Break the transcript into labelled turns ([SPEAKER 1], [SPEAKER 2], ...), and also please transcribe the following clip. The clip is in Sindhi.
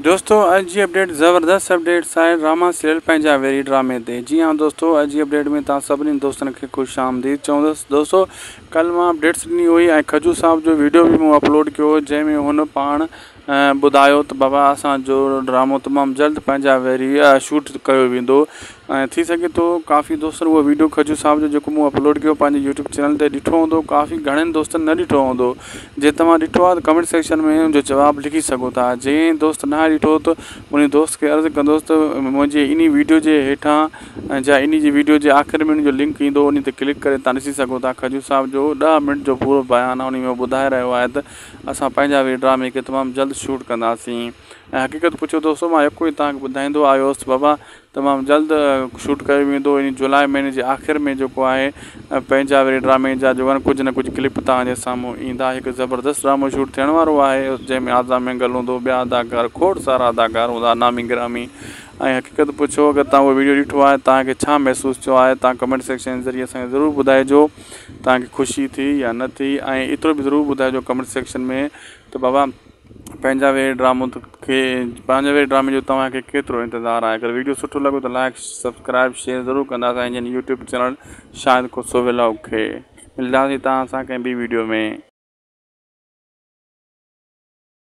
[SPEAKER 1] دوستو اڄ جي اپڊيٽ زبردست اپڊيٽس آهي ڊراما سيريل پنهنجا ويري ڊرامي تي جي ها دوستو اڄ جي اپڊيٽ ۾ توهان سڀني دوستن کي خوش آمديد چوندس دوستو ڪل مان اپڊيٽس ڏني هئي ۽ کجو صاحب جو ويڊيو به مون اپلوڊ ڪيو جنهن ۾ هن پاڻ ٻڌايو ته بابا اسان جو ڊرامو تمام جلد پنهنجا ويري شوٽ ڪيو ويندو ۽ ٿي سگهي ٿو ڪافي دوستن اهو ويڊيو کجو صاحب جو جيڪو مون اپلوڊ ڪيو پنهنجي يوٽيوب چينل تي ڏٺو هوندو ڪافي گهڻن دوستن نه ڏٺو هوندو جي توهان ڏٺو آهي ته ڪمينٽ سيڪشن ۾ ان جو جواب لکي سگهو ٿا جنهن دوست نه ڏٺو ته ان دوست کي عرض ڪندس ته منهنجي انهي ويڊيو جي هيٺان جا انهي جي ويڊيو جي آخر ۾ ان جو لنڪ ايندو انهي تي ڪلڪ ڪري توهان ڏسي سگهو ٿا کجو صاحب جو ڏهه منٽ جو پورو بيان آهي انهي ۾ ٻڌائي رهيو آهي ته اسان پنهنجا وي ڊرامي کي تمام جلد شوٽ ڪنداسين ۽ حقيقت پڇو دوستو مان يڪو ئي توهان کي ٻڌائيندو آيو هوس بابا تمام جلد شوٽ ڪيو ويندو يعني جولاء مهيني جي آخر ۾ جيڪو آهي پنهنجا وي ڊرامي جا جو آهن ڪجهه نه ڪجهه ڪلپ توهان جي سامهون ايندا هڪ زبردست ڊرامو شوٽ ٿيڻ وارو آهي جنهن ۾ آزاد مينگل هوندو ٻيا اداڪار کوڙ سارا اداڪار هوندا نامي گرامي ۽ حقيقت پڇو اگر توهان اهو ويڊيو ڏٺو آهي توهان کي ڇا محسوس ٿيو آهي توهان ڪمينٽ سيڪشن ذريعي اسان کي ضرور ٻڌائجو توهان کي خوشي ٿي يا نه ٿي ۽ ايترو به ضرور ٻڌائجو ڪمينٽ سيڪشن ۾ ته بابا پنهنجا وير ڊرامو کي پنهنجا وير ڊرامي جو توهان کي ڪيترو انتظار آهي اگر ويڊيو سٺو لڳو ته لائڪ سبسڪرائب شيئر ضرور ڪندا سائين جن YouTube channel Shahid Khoso vlog کي ملنداسين توهان سان ڪنهن ٻي ويڊيو ۾.